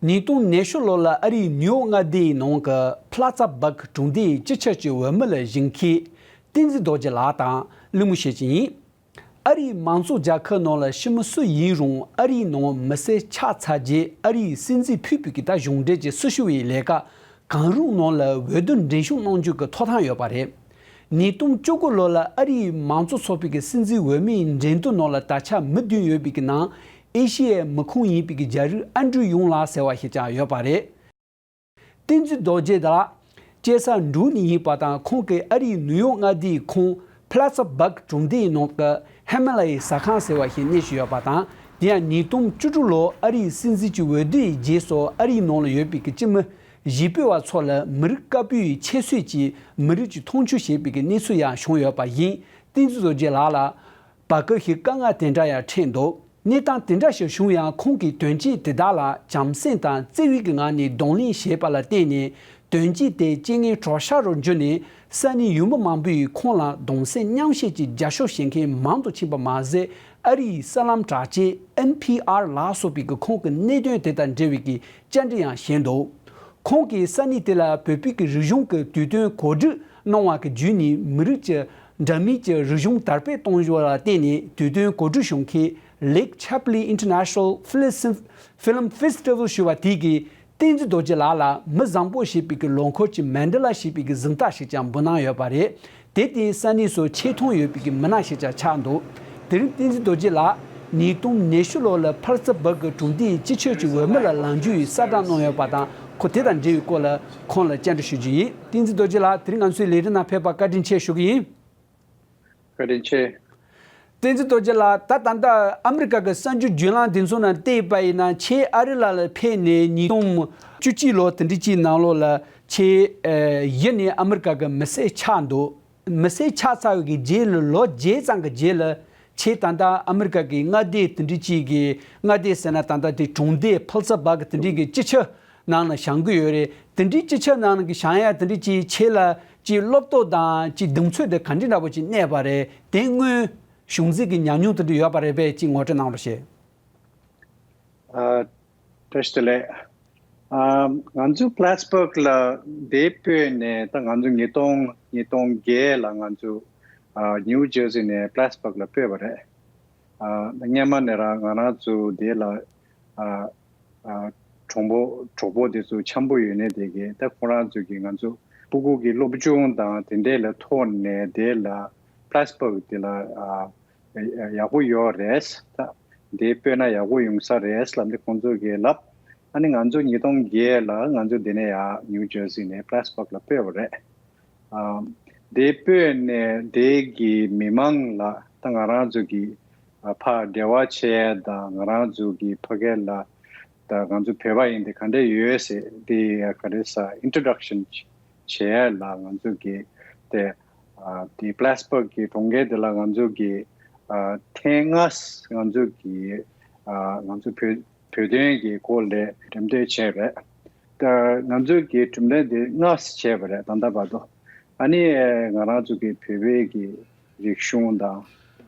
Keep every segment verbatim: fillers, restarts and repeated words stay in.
ཉིས་སྟོང་ཉི་ཤུ་ལོ་ལ་ཨ་རིའི་ནིའུ་ཡོག་མངའ་སྡེའི་ནང་གི་Plattsburgh་གྲོང་སྡེའི་སྤྱི་ཁྱབ་ཀྱི་འོས་མི་ལ་བཞེངས་མཁན་བསྟན་འཛིན་རྡོ་རྗེ་ལགས་དང་གླེང་མོལ་བྱེད་ཀྱི་ཡིན། ཨ་རིའི་མང་གཙོ་རྒྱལ་ཁབ་ནང་ལ་ཕྱི་མི་སུ་ཡིན་རུང་ཨ་རིའི་ནང་མི་སེར་ཆགས་ཚར་རྗེས་ཨ་རིའི་སྲིད་འཛིན་ཕུད་པའི་གི་ད་གཞུང་འབྲེལ་གྱི་སྲི་ཞུ་བའི་ལས་ཀ་གང་རུང་ནང་ལ་འོས་བསྡུ་འགྲན་ཞུགས་གནང་རྒྱུ་གི་ཐོབ་ཐང་ཡོད་པ་རེད། ཉིས་སྟོང་བཅུ་དགུ་ལོ་ལ་ཨ་རིའི་མང་གཙོ་ཚོགས་པའི་གི་སྲིད་འཛིན་འོས་མིའི་འགྲན་བསྡུར་ནང་ལ་ད་ཆ་མི་བདུན་ཡོད་པའི་གི་ནང་ཨེ་ཤི་ཡའི་མི་ཁུངས་ཡིན་པའི་གི་རྒྱ་རིགས་ཨན་ཌྲུ་ཡུང་ལགས་ཟེར་བ་ཞིག་ཀྱང་ཡོད་པ་རེད། བསྟན་འཛིན་རྡོ་རྗེ་དང་སྐྱེས་ས་འབྲུག་ནས་ཡིན་པ་དང་ཁོང་གིས་ཨ་རིའི་ནིའུ་ཡོག་མངའ་སྡེའི་ཁོངས་Plattsburgh་གྲོང་སྡེའི་ནང་གི་ཧི་མ་ལ་ཡའི་ཟ་ཁང་ཟེར་བ་ཞིག་གནས་བཞུགས་ཡོད་པ་དང་དེ་ཡང་ཉིས་སྟོང་བཅུ་དྲུག་ལོ་ཨ་རིའི་སྲིད་འཛིན་གྱི་འོས་བསྡུའི་རྗེས་སུ་ཨ་རིའི་ནང་ལ་ཡོད་པའི་གི་སྤྱི་མི་གཞིས་སྤོས་པ་ཚོ་ལ་མི་རིགས་དཀར་པོའི་ཁྱད་གསོད་ཀྱིས་མི་རིགས་ཀྱི་མཐོང་ཆུང་བྱས་པའི་གི་གནས་ཚུལ་ཡང་བྱུང་ཡོད་པ་བཞིན་བསྟན་འཛིན་རྡོ་རྗེ་ལགས་ལ། བར་སྐབས་ཤིག་དཀའ་ངལ་དེ་འདྲ་ཡང་འཕྲད་འདུག་གནས་སྟངས་དེ་འདྲ་ཞིག་བྱུང་ཡང་ཁོང་གིས་དོན་རྐྱེན་དེ་དག་ལ་བྱམས་སེམས་དང་བརྩེ་བའི་ངང་ནས་གདོང་ལེན་བྱས་པ་ལ་བརྟེན་ནས་དོན་རྐྱེན་དེ་རྐྱེན་ངན་གྲོགས་ཤར་རུ་འགྱུར་ནས་ས་གནས་ཡུལ་མི་མང་པོས་ཁོང་ལ་གདུང་སེམས་མཉམ་བསྐྱེད་ཀྱི་རྒྱབ་སྐྱོར་བྱེད་མཁན་མང་དུ་ཕྱིན་པ་མ་ཟད་ཨ་རིའི་གསར་ལམ་དྲ་རྒྱ་ཨེན་ཕི་ཨར་ལ་སོགས་པའི་གི་ཁོང་གི་གནད་དོན་དེ་དང་འབྲེལ་བའི་གི་བཅར་འདྲི་ཡང་བྱས་འདུག་ཁོང་གིས་ས་གནས་དེ་ལ་བོད་པའི་གི་རིག་གཞུང་གི་དུས་སྟོན་གོ་སྒྲིག་གནང་བ་གི་བརྒྱུད་ནས་མི་རིགས་ཀྱི་འདྲ་མིན་གྱི་རིག་གཞུང་དར་སྤེལ་གཏོང་རྒྱུ་ལ་བརྟེན་ནས་དུས་སྟོན་གོ་སྒྲིག་ཞུ་མཁན་Lake Chapley International Film Festival ཞུ་བ་དེ་གིས་བསྟན་འཛིན་རྡོ་རྗེ་ལགས་ལ་མི་བཟང་པོ་ཞེས་པའི་གི་ལོ་འཁོར་གྱི་མན་ཌེ་ལ་ཞེས་པའི་གི་གཟེངས་རྟགས་ཤིག་ཀྱང་འབུལ་གནང་ཡོད་པ་རེད། དེ་དེའི་ས་གནས་སུ་ཆེ་མཐོང་ཡོད་པའི་གི་མི་སྣ་ཞིག་ཀྱང་ཆགས་འདུག་དེ་རིང་བསྟན་འཛིན་རྡོ་རྗེ་ལགས་ཉིས་སྟོང་ཉི་ཤུ་ལོ་ལ་ཕར་ཙ་བག་གི་གྲོང་སྡེའི་སྤྱི་ཁྱབ་ཀྱི་འོས་མི་ལ་ལངས་རྒྱུའི་གསལ་བསྒྲགས་གནང་ཡོད་པ་དང་ཁོ་དེ་དང་འབྲེལ་བའི་སྐོར་ལ་ཁོང་ལ་བཅར་འདྲི་ཞུ་རྒྱུ་ཡིན། བསྟན་འཛིན་རྡོ་རྗེ་ལགས་དེ་རིང་ང་ཚོའི་ལས་རིམ་ནང་ཕེབས་པར་བཀའ་དྲིན་ཆེ་ཞུ་གི་ཡིན། བཀའ་དྲིན་ཆེ། བསྟན་འཛིན་རྡོ་རྗེ་ལགས་ད་ད་ལྟ་ཨ་མི་རི་ཀ་གི་གསར་འགྱུར་བརྒྱུད་ལམ་འདི་ཚོ་ནང་བལྟས་པ་ཡིན་ན་ཁྱེད་ཨ་རི་ལ་ལ་ཕེབས་ནས་ཉིས་སྟོང་བཅུ་གཅིག་ལོ་དེ་འདྲ་ཅིག་ནང་ལོགས་ལ་ཁྱེད་ཨ་གཞི་ནས་ཨ་མི་རི་ཀ་གི་མི་སེར་ཆགས་འདུག་མི་སེར་ཆགས་ཚར་བའི་གི་རྗེས་ལ་ལོ་བརྒྱད་ཙམ་གི་རྗེས་ལ་ཁྱེད་ད་ལྟ་ཨ་མི་རི་ཀ་གི་མངའ་སྡེ་དེ་འདྲ་ཅིག་གི་མངའ་སྡེ་ཟེར་ན་ད་ལྟ་དེ་གྲོང་སྡེ་ཕལ་ཆེར་བག་གི་དེ་འདྲ་གི་སྤྱི་ཁྱབ་ནང་ལ་བཞེངས་གི་ཡོད་རེད། དེ་འདྲའི་སྤྱི་ཁྱབ་ནང་གི་བཞེངས་ཡ་དེ་འདྲ་ཅིག་ཁྱེད་ལ་ཅིག་བློ་སྟོབས་དང་ཅིག་གདེང་ཚོད་དེ་ག་འདྲ་འདྲ་པོ་ཅིག་གནས་པ་རེད། དེ་སྔོན་གཞུང་འཛིན་གྱི་ཉམས་མྱོང་དེ་འདྲ་ཡོད་པ་རེད་པས་ཅིག་ངོ་སྤྲོད་གནང་རོགས་ཞེས། ཨ། བཀྲ་ཤིས་བདེ་ལེགས། ཨ། ང་ཚོ་Plattsburgh་ལ་འདིར་སྤོས་ནས་ད་ང་ཚོ་ཉིས་སྟོང་ཉིས་སྟོང་བརྒྱད་ལ་ང་ཚོ་ཨ་New Jersey་ནས་Plattsburgh་ལ་སྤོས་པ་རེད། ཨ། སྔོན་མ་ནས་རང་ང་རང་ཚོ་འདི་ལ་ཨ་ཨ་གྲོགས་པོ་གྲོགས་པོ་དེ་ཚོ་འཆམ་པོ་ཡོད་ནས་དེ་གས་ད་ཁོ་རང་ཚོ་གིས་ང་ཚོ་སྤུ་གུ་གི་སློབ་སྦྱོང་དང་དེ་འདྲས་ལ་ཐོག་ནས་དེ་ལ་Plattsburgh་དེ་ལ་ཨ་ཡག་པོ་ཡོད་རེད། ད་འདི་སྤོས་ན་ཡག་པོ་ཡོང་ས་རེད་ལབ་ནས་ཁོང་ཚོ་གིས་ལབ། ཨ་ནི་ང་ཚོ་ཉིས་སྟོང་བརྒྱད་ལ་ང་ཚོ་འདི་ནས་ཡར་New Jersey་ནས་Plattsburgh་ལ་སྤོས་པ་རེད། ཨ། དེ་སྤོས་ནས་དེ་གི་མི་མང་ལ་ད་ང་རང་ཚོ་གི་ཨ་ཕར་འབྲེལ་བ་བྱས་དང་ང་རང་ཚོ་གི་ཕ་གི་ལ་ད་ང་ཚོ་བོད་པ་ཡིན་དེ་ག་འདྲ་ཡོད་ཟེར་དེ་ག་རེ་ཟ་introduction་བྱས་ལ་ང་ཚོ་གི་དེ་ཨ་དེ་Plattsburgh་གི་གྲོང་ཁྱེར་དེ་ལ་ང་ཚོ་གི་ཨ་ཐེངས་ལྔ་ང་ཚོ་གི་ཨ་ང་ཚོ་བོད་བོད་དོན་གྱི་སྐོར་ལ་གྲུབ་འབྲས་བྱས་རེད། ད་ང་ཚོའི་གི་གྲུབ་འབྲས་འདི་ལྔ་བྱས་པ་རེད་ད་ལྟ་བར་དུ། ཨ་ནི་ང་རང་ཚོ་གི་བོད་པའི་གི་རིག་གཞུང་དང་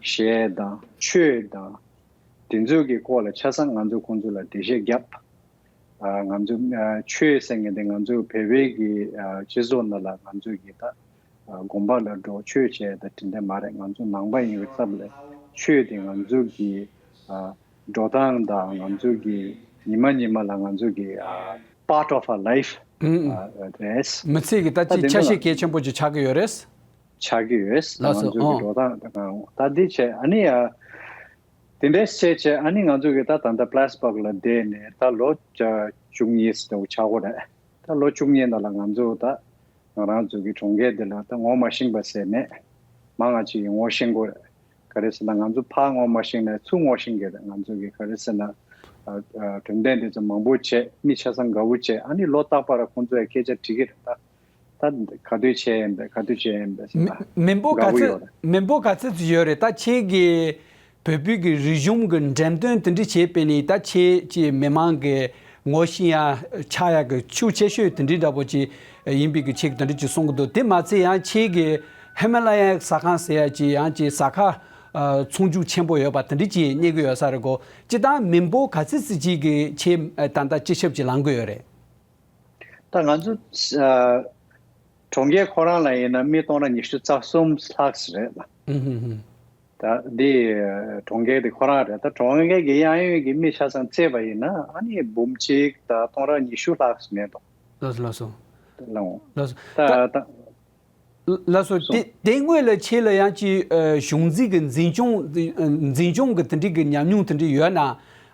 གཞས་དང་ཆོས་དང་དེ་ཚོའི་གི་སྐོར་ལ་ཆ་ཚང་ང་ཚོ་ཁོང་ཚོ་ལ་འགྲེལ་བཤད་བརྒྱབ། ཨ་ང་ཚོ་ཨ་ཆོས་ཟེར་མཁན་དེ་ང་ཚོ་བོད་པའི་གི་ཨ་སྤྱི་ཚོགས་ནང་ལ་ང་ཚོའི་གི་ད་དགོན་པ་ལ་འགྲོ་ཆོས་བྱས་ད་དེ་འདྲ་མ་རེད། ང་ཚོ་ནང་པ་ཡིན་པའི་སྟབས་ལ་ཆོས་དེ་ང་ཚོ་གི་འགྲོ་སྟངས་དང་ང་ཚོ་གི་ཉི་མ་ཉི་མ་ལ་ང་ཚོ་གི་part of our life་རེད། མི་ཚེ་གི་ད་ཅི་ཆ་ཤས་གལ་ཆེན་པོ་ཅིག་ཆགས་ཀྱི་ཡོད་རེད། ཆགས་ཀྱི་ཡོད། ང་ཚོ་གི་འགྲོ་སྟངས་ད་འདི་བྱས་ཨ་ནི་ཡ། དེ་འདྲའི་བྱས་བྱས་ཨ་ནི་ང་ཚོ་གི་ད་ད་ལྟ་Plattsburgh་ལ་བསྡད་ནས་ད་ལོ་བཅུ་གཉིས་ཙམ་ཆགས་ཀྱི་རེད། ད་ལོ་བཅུ་གཉིས་ནང་ལ་ང་ཚོ་ད་ང་རང་ཚོ་གི་གྲོང་ཁྱེར་འདི་ལ་ད་ངོ་མ་ཤེས་པ་ཟེར་མེད། མང་ང་ཅིག་གིས་ངོ་ཤེས་ཀྱི་རེད། ག་རེ་ཟེར་ན་ང་ཚོ་ཕར་ངོ་མ་ཤེས་ནས་ཚུར་ངོ་ཤེས་ཀྱི་རེད། ང་ཚོ་གི་ག་རེ་ཟེར་ན་གྲུབ་འབྲས་འདི་ཚོ་མང་པོ་བྱས་མི་ཆ་ཚང་དགའ་པོ་བྱས་ཨ་ནི་ལོ་རྟག་པར་ཁོང་ཚོས་སྐད་ཆ་དྲི་གི་རེད་ད། ད་ག་དུས་བྱས་ཡིན་པས་ག་དུས་བྱས་ཡིན་པས་ཟེར་ན་མི་མི་འབོར་ག་དགའ་པོ་ཚོད་ཡོད་རེད། མི་འབོར་ག་ཚོད་ཅིག་ཡོད་རེད། ད་ཁྱེད་ཀྱིས་བོད་པའི་གི་རིག་གཞུང་གི་འགྲེམས་སྟོན་དེ་འདྲ་བྱས་པས་ནི་ད་ཁྱེད་ཀྱི་མི་མང་གི་ངོ་ཤེས་ཡ་ཆགས་ཡ་གི་ཤུགས་ཆེ་ཤོས་དེ་འདྲའི་འདྲ་པོ་ཅིག་ཡིན་པའི་གི་ཁྱེད་ཀྱིས་དེ་འདྲ་ཅིག་གསུང་གི་འདུག་དེ་མ་ཚད་ཡང་ཁྱེད་ཀྱི་ཧི་མ་ལ་ཡའི་ཟ་ཁང་ཟེར་ཡ་ཅིག་ཡང་ཅིག་ཟ་ཁང་ ཨ་ཚོང་རྒྱུག་ཆེན་པོ་ཡོད་པ་དེ་འདྲ་ཅིག་རྙེད་ཀྱི་ཡོད་ས་རེད་གོ། སྤྱིར་བཏང་མི་འབོར་ག་ཚོད་ཙམ་ཅིག་གིས་ཆེད་ཨ་ད་ལྟ་སྤྱི་ཁྱབ་ཅིག་ལངས་ཀྱི་ཡོད་རེད། ད་ང་ཚོ་ཨ་གྲོང་ཁྱེར་ཁོ་རང་ལ་ཡིན་ན་མི་སྟོང་ཕྲག་ཉི་ཤུ་རྩ་གསུམ་ལྷག་ཙམ་རེད་ལ། ཨུ་ཧུ་ཧུ། ད་འདི་གྲོང་ཁྱེར་དེ་ཁོ་རང་རེད། ད་གྲོང་ཁྱེར་གྱི་གཡས་གཡོན་གྱི་མི་ཆ་ཚང་བརྩིས་པ་ཡིན་ན་ཨ་ནི་འབུམ་གཅིག་དང་སྟོང་ཕྲག་ཉི་ཤུ་ལྷག་ཙམ་མེད་དོ། ལགས་སོ་ལགས་སོ། ལགས་འོང་། ལགས་སོ། ད་ད་ད། ལགས་སོ། དེ་དེ་སྔོན་ལ་ཁྱེད་ལ་ཡང་ཅིག་ཨ་གཞུང་འཛིན་གྱི་འཛིན་སྐྱོང་འཛིན་སྐྱོང་གི་དེ་འདྲའི་གི་ཉམས་མྱོང་དེ་འདྲ་ཡོད་ན།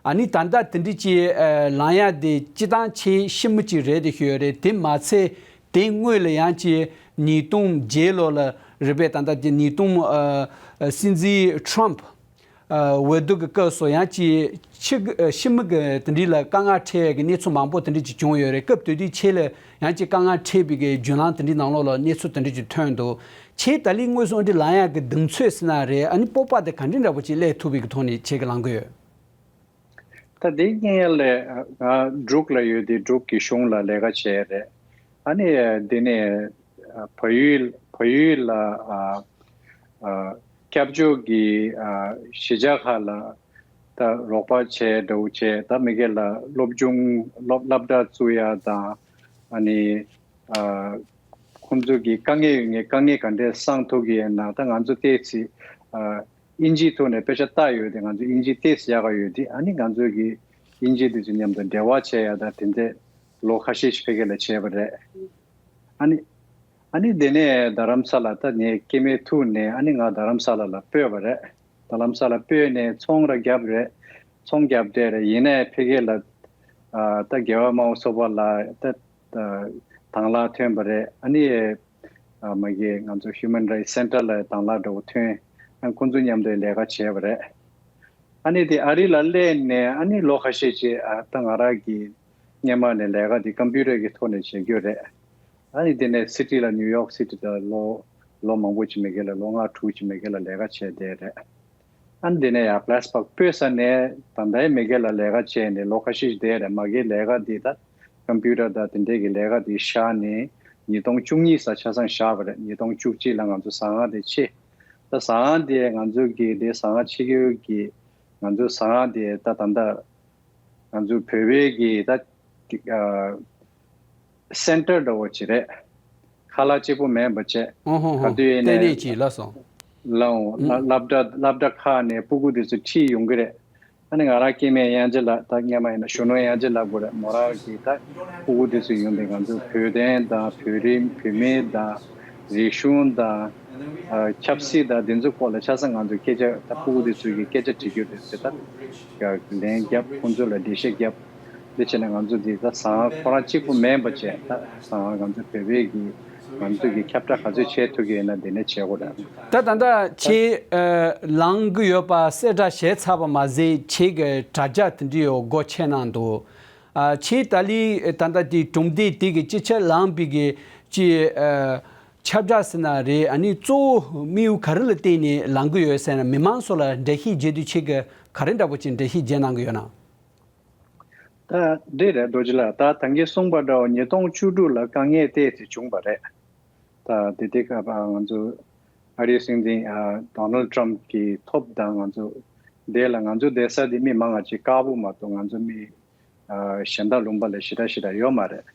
ཨ་ནི་ད་ལྟ་དེ་འདྲའི་ཅིག་ཨ་ལངས་ཡ་དེ་སྤྱིར་བཏང་ཁྱེད་ཤི་མི་ཅིག་རེད་དེ་ཤོད་ཡོད་རེད། དེ་མ་ཚད་དེ་སྔོན་ལ་ཡང་ཅིག་ཉིས་སྟོང་བརྒྱད་ལོ་ལ་རེད་པས། ད་ལྟ་དེ་ཉིས་སྟོང་ཨ་ཨ་སྲིད་འཛིན་ཊརམ་ཕི་ཨ་འོས་བསྡུ་གི་སྐབས་སུ་ཡང་ཅིག་ཕྱི་གི་ཨ་ཕྱི་མི་གི་དེ་འདྲའི་ལ་དཀའ་ངལ་འཕྲད་ཡ་གི་གནས་ཚུལ་མང་པོ་དེ་འདྲ་ཅིག་བྱུང་ཡོད་རེད། སྐབས་དེ་དུས་ཁྱེད་ལ་ཡང་ཅིག་དཀའ་ངལ་འཕྲད་པའི་གི་བརྒྱུད་ལམ་དེ་འདྲའི་ནང་ལོགས་ལ་གནས་ཚུལ་དེ་འདྲ་ཅིག་ཐོན་འདུག་ཁྱེད་ད་ལན་དངོས་སུ་འདི་ལངས་ཡག་གི་གདེང་ཚོད་ཟེར་ན་རེད། ཨ་ནི་སྤོབས་པ་དེ་ག་འདྲ་འདྲ་པོ་ཅིག་སླེབས་ཐུབ་པའི་གི་ཐོག་ནས་ཁྱེད་ཀྱིས་ལངས་ཀྱི་ཡོད། ད་དེ་སྔོན་ལ་ང་འབྲུག་ལ་ཡོད་དུས་འབྲུག་གི་གཞུང་ལ་ལས་ཀ་བྱས་རེད། ཨ་ནི་དེ་ནས་བལ་ཡུལ་བལ་ཡུལ་ལ་ཨ་ཨ་སྐྱབས་བཅོལ་གྱི་ཨ་གཞིས་ཆགས་ཁག་ལ་ད་རོགས་པ་བྱས་འདྲ་བོ་བྱས། ད་མི་སྒེར་ལ་སློབ་སྦྱོང་སློབ་སློབ་གྲྭ་བཙུགས་ཡ་དང་། ཨ་ནི་ཨ་ཁོང་ཚོ་གི་དཀའ་ངལ་ཡོད་མཁན་དཀའ་ངལ་ག་འདྲས་སེལ་ཐུབ་ཀྱི་ཡོད་ན། ད་ང་ཚོ་ཏོག་ཙམ་ཨ་དབྱིན་ཇིའི་ཐོག་ནས་དཔེ་ཆ་ལྟ་ཡོད་དེ། ང་ཚོ་དབྱིན་ཇི་ཏོག་ཙམ་ཡག་ག་ཡོད་དེ། ཨ་ནི་ང་ཚོ་གི་དབྱིན་ཇི་དེ་ཚོ་མཉམ་དུ་འབྲེལ་བ་བྱས་ཡ་ད་དེ་འདྲས་ལོ་ཁ་ཤས་ཤིག་ཕ་གི་ལ་བྱས་པ་རེད། ཨ་ནི་ཨ་ནི་དེ་ནས་རྡ་རམ་ས་ལ་ད་ངའི་སྐྱེ་དམན་ཐུག་ནས་ཨ་ནི་ང་རྡ་རམ་ས་ལ་ལ་སྤོས་པ་རེད། རྡ་རམ་ས་ལ་སྤོས་ནས་ཚོང་ར་བརྒྱབ་རེད། ཚོང་བརྒྱབ་བསྡད་རེད། ཡིན་ནའི་ཕ་གི་ལ་ཨ་ད་རྒྱལ་བ་དམར་པོ་ཚོགས་པ་ལ་ད་ད་དང་བླངས་ཐོན་པ་རེད། ཨ་ནི་ཨ་མ་གི་ང་ཚོ་Human Rights Center ལ་དང་བླངས་འདྲ་བོ་ཐོན། ཨ་ཁོང་ཚོ་མཉམ་དུ་ལས་ཀ་བྱས་པ་རེད། ཨ་ནི་དེ་ཨ་རི་ལ་སླེབས་ནས་ཨ་ནི་ལོ་ཁ་ཤས་ཅིག་ཨ་ད་ང་རང་གི་སྔོན་མ་ནས་ལས་ཀ་དེ་ཀམ་པུ་ཊར་གྱི་ཐོག་ནས་བྱེད་རྒྱུ་རེད། ཨ་ནི་དེ་ནས་སི་ཊི་ལ་ནིའུ་ཡོག་སི་ཊི་ལ་ལོ་ལོ་མང་པོ་ཅིག་མ་གི་ལ་ལོ་ལྔ་དྲུག་ཅིག་མ་གི་ལ་ལས་ཀ་བྱས་བསྡད་རེད། ཨ་ནི་དེ་ནས་ཡར་ཕི་ལེ་སི་བྷག་སྤོས་ས་ནས་ད་ལྟའི་མ་གི་ལ་ལས་ཀ་བྱས་ནས་ལོ་ཁ་ཤས་ཤིག་བསྡད་རེད། མ་གི་ལས་ཀ་འདི་ད་ཀམ་པུ་ཊར་དང་དེ་འདྲས་ཀྱི་ལས་ཀ་འདི་བཞག་ནས་ཉིས་སྟོང་བཅུ་གཉིས་ཙམ་ཆ་ཚང་བཞག་པ་རེད། ཉིས་སྟོང་བཅུ་གཅིག་ལ་ང་ཚོ་ཟ་ཁང་དེ་ཕྱེ། ད་ཟ་ཁང་དེ་ང་ཚོ་གི་དེ་ཟ་ཁང་ཕྱེ་རྒྱུ་གི་ང་ཚོ་ཟ་ཁང་དེ་ད་ད་ལྟ་ང་ཚོ་བོད་པའི་གི་ད་ཨ་སེན་ཊར་འདྲ་བོ་ཅིག་རེད། ཁ་ལག་གཅིག་པོ་མིན་པ་བྱས། ཨོ་ཧོ་ཧོ། ག་དུས་ཡིན་ལྟེ་གནས་ནའི་ཅིག་ལགས་སོ། ལའོ་ཨུ། སློབ་གྲྭ་སློབ་གྲྭ་ཁག་ནས་སྤུ་གུ་དེ་ཚོ་ཁྲིད་ཡོང་གི་རེད། ཨ་ནི་ང་རང་སྐྱེ་དམན་དབྱངས་ཅན་ལགས་ད་སྔོན་མ་ཡིན་ན་གཞོན་ནུ་དབྱངས་ཅན་ལགས་དགོས་རེད། མོ་རང་གིས་ད་སྤུ་གུ་དེ་ཚོ་ཡོང་དུས་ང་ཚོ་བོད་དོན་དང་བོད་རིགས་བོད་མི་དང་རིག་གཞུང་དང་ཨ་ཆབ་སྲིད་དང་དེ་ཚོ་སྐོར་ལ་ཆ་ཚང་ང་ཚོ་སྐད་ཆ་ད་སྤུ་གུ་དེ་ཚོ་གི་སྐད་ཆ་དྲི་རྒྱུ་དེ་ཚོ་ད་ལན་རྒྱབ། ཁོང་ཚོ་ལ་འགྲེལ་བཤད་རྒྱབ། འདི་བྱས་ནས་ང་ཚོ་འདི་ད་ཟ་ཁང་ཁོ་རང་གཅིག་པུ་མིན་པ་བྱས། ད་ཟ་ཁང་ང་ཚོ་བོད་པའི་གི་ང་ཚོ་གི་ཁྱབ་བསྒྲགས་ག་ཚོད་བྱེད་ཐུབ་ཀྱི་ཡོད་ན་འདི་ནས་བྱེད་དགོས་རེད། ད་ད་ལྟ་ད་ཁྱེད་ཨ་ལངས་ཀྱི་ཡོད་པ་གསལ་བསྒྲགས་བྱས་ཚར་བ་མ་ཟད་ཁྱེད་ཀྱི་དྲ་རྒྱ་དེ་འདྲའི་ཡོད་སྒོ་ཕྱེ་གནང་འདུག་ཨ་ཁྱེད་ད་ལི་ད་ལྟ་དེ་གྲུབ་འབྲས་དེ་གི་སྤྱི་ཁྱབ་ལངས་པའི་གི་ཅི་ཨ་ཁྱབ་བསྒྲགས་ཟེར་ན་རེད། ཨ་ནི་གཙོ་བོ་དམིགས་ཡུལ་ག་རེ་ལ་བརྟེན་ནས་ལངས་ཀྱི་ཡོད་ཟེར་ན། མི་མང་ཚོ་ལ་འགྲེལ་བཤད་བརྒྱབ་དུས་ཁྱེད་ཀྱི་ག་རེ་འདྲ་པོ་ཅིག་འགྲེལ་བཤད་བརྒྱབ་གནང་གི་ཡོད་ན། ད་འདི་རེད་རྡོ་རྗེ་ལགས། ད་ད་གིན་གསུངས་པ་འདྲ་བོ་ཉིས་སྟོང་བཅུ་དྲུག་ལ་དཀའ་ངལ་ཏོག་ཙམ་བྱུང་པ་རེད། ད་དེ་དེ་སྐབས་ང་ཚོ་ཨ་རིའི་སྲིད་འཛིན་ཨ་ཌོ་ནལ་ཌི་ཊརམ་ཕི་གི་ཐོབ་དང་ང་ཚོ་དེ་ལ་ང་ཚོ་བསྡད་ས་དེ་མི་མང་ང་ཅིག་དཀར་པོ་མ་གཏོགས་ང་ཚོ་མི་ཨ་གཞན་དག་ལུང་པ་ལ་ཞེ་དྲག་ཞེ་དྲག་ཡོད་མ་རེད།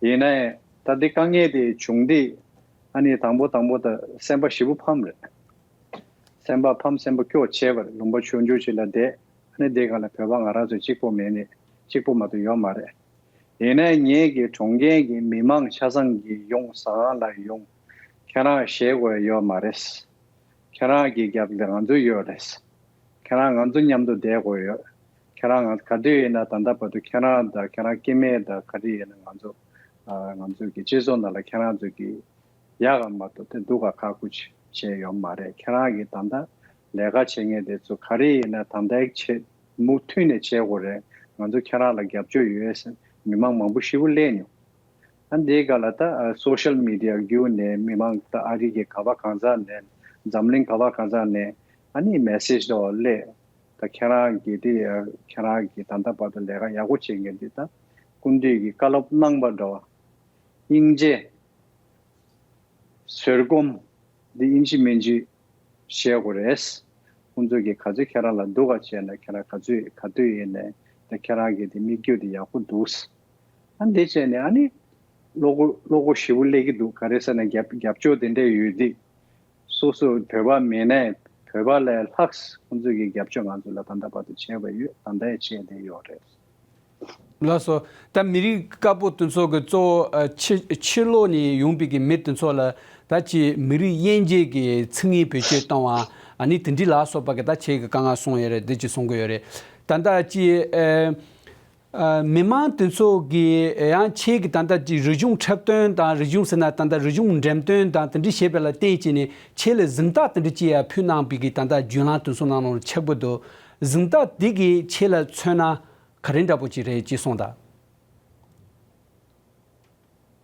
ཡིན་ནའི་ད་འདི་དཀའ་ངལ་དེ་བྱུང་དུས་ཨ་ནི་དང་པོ་དང་པོ་ད་སེམས་པ་ཞེ་པོ་ཕམ་རེད། སེམས་པ་ཕམ་སེམས་པ་སྐྱོ་བྱས་པ་རེད། ལུང་པ་ཆུང་ཆུང་ཅིག་ལ་བསྡད། ཨ་ནི་དེ་ག་ལ་བོད་པ་ང་རང་ཚོ་གཅིག་པོ་མེད་ནས་གཅིག་པོ་མ་གཏོགས་ཡོད་མ་རེད། ཡིན་ནའི་ངེད་ཀྱི་གྲོང་ཁྱེར་གྱི་མི་མང་ཆ་ཚང་གིས་ཡོང་ཟ་ཁང་ལ་ཡོང་། ཁྱེད་རང་ཞེད་དགོས་ཡོད་མ་རེད། ཁྱེད་རང་གི་རྒྱབ་ལ་ང་ཚོ་ཡོད་རེད། ཁྱེད་རང་ང་ཚོ་མཉམ་དུ་བསྡད་དགོས་ཡོད། ཁྱེད་རང་ང་ག་དུས་ཡིན་ན་ད་ལྟ་བར་དུ་ཁྱེད་རང་དང་ཁྱེད་རང་སྐྱེ་དམན་དང་ག་རེ་ཡིན་ན་ང་ཚོ་ཨ་ང་ཚོ་གི་སྤྱི་ཚོགས་ནང་ལ་ཁྱེད་རང་ཚོ་གི་ཡག་ག་མ་གཏོགས་དེ་སྡུག་ག་ཁག་པོ་ཅིག་བྱས་ཡོད་མ་རེད། ཁྱེད་རང་གིས་ད་ལྟ་ལས་ཀ་བྱེད་མཁན་དེ་ཚོ་ག་རེ་ཡིན་ན་ད་ལྟའི་ཆེད་མུ་མཐུད་ནས་བྱེད་དགོས་རེད། ང་ཚོ་ཁྱེད་རང་ལ་རྒྱབ་སྐྱོར་ཡོད་ཟེར་མི་མང་མང་པོ་ཞེ་པོ་སླེབས་མྱོང་། ཨ་འདིའི་སྒང་ལ་ད་ཨ་སོ་ཤལ་མི་ཌི་ཡ་བརྒྱུད་ནས་མི་མང་ད་ཨ་རི་གི་ག་བ་གང་ས་ནས་འཛམ་གླིང་ག་བ་གང་ས་ནས་ཨ་ནི་མེ་སེཇ་འདྲ་བ་སླེབས། ད་ཁྱེད་རང་གིས་དེ་ཨ་ཁྱེད་རང་གིས་ད་ལྟ་བར་དུ་ལས་ཀ་ཡག་པོ་བྱེད་མཁན་དེ་ད་སྐུ་མདུན་གྱིས་བཀའ་སློབ་གནང་པ་འདྲ་བ། སྙིང་རྗེ། བཟོད་སྒོམ། འདི་ཨིན་ཇི་མིན་ཇི་བཤད་དགོས་རེད། ཁོང་ཚོས་ཀྱི་ག་ཚོད་ཁྱེད་རང་ལ་སྡུག་ག་བྱས་ན་ཁྱེད་རང་ག་ཚོད་ག་དུས་ཡིན་ནའི་ད་ཁྱེད་རང་གི་དེ་དམིགས་ཡུལ་དེ་ཡག་པོ་འདུག་ཨ་འདི་བྱས་ནས་ཨ་ནི་བློ་སྒོ་བློ་སྒོ་ཞེ་པོ་སླེབས་ཀྱི་འདུག་ག་རེ་ཟེར་ན་རྒྱབ་རྒྱབ་སྐྱོར་དེ་འདྲས་ཡོད་དུས། སོ་སོ་བོད་པ་མིན་ནའི་བོད་པ་ལས་ལྷག་ཁོང་ཚོས་ཀྱི་རྒྱབ་སྐྱོར་ང་ཚོ་ལ་ད་ལྟ་བར་དུ་བྱས་པ་ཡོད། ད་ལྟ་ཡང་བྱས་བསྡད་ཡོད་རེད། ལགས་སོ། ད་མི་རིགས་དཀར་པོ་དེ་ཚོ་གི་གཙོ་བོ་ཨ་ཕྱི་ཕྱི་ལོགས་ནས་ཡོང་པའི་གི་མི་དེ་ཚོ་ལ་ད་ཅི་མི་རིགས་དབྱེ་འབྱེད་ཀྱི་མཚན་སྙན་བེད་སྤྱོད་བཏང་བ་ཨ་ནི་དེ་འདྲ་ལ་སོགས་པ་གི་ད་ཁྱེད་ཀྱི་དཀའ་ངལ་གསུངས་ཡོད་རེད། འདི་ཅི་གསུང་གི་ཡོད་རེད། ད་ལྟ་ཅི་ཨ། ཨ། མི་མང་དེ་ཚོ་གིས་ཡང་ཁྱེད་ཀྱི་ད་ལྟ་ཀྱི་རིག་གཞུང་འཁྲབ་སྟོན་དང་རིག་གཞུང་ཟེར་ན་ད་ལྟ་རིག་གཞུང་འགྲེམས་སྟོན་དང་དེ་འདྲ་བྱས་པ་ལ་བརྟེན་བྱས་ནས་ཁྱེད་ལ་གཟེངས་རྟགས་དེ་འདྲ་ཅིག་ཡང་ཕུལ་གནང་པའི་གི་ད་ལྟ་བརྒྱུད་ལམ་དེ་ཚོ་ནང་ལ་ཆགས་པ་འདུག་གཟེངས་རྟགས་དེ་གིས་ཁྱེད་ལ་མཚོན་ན་ག་རེ་འདྲ་པོ་ཅིག་རེད་ཅེས་གསུངས་དང་།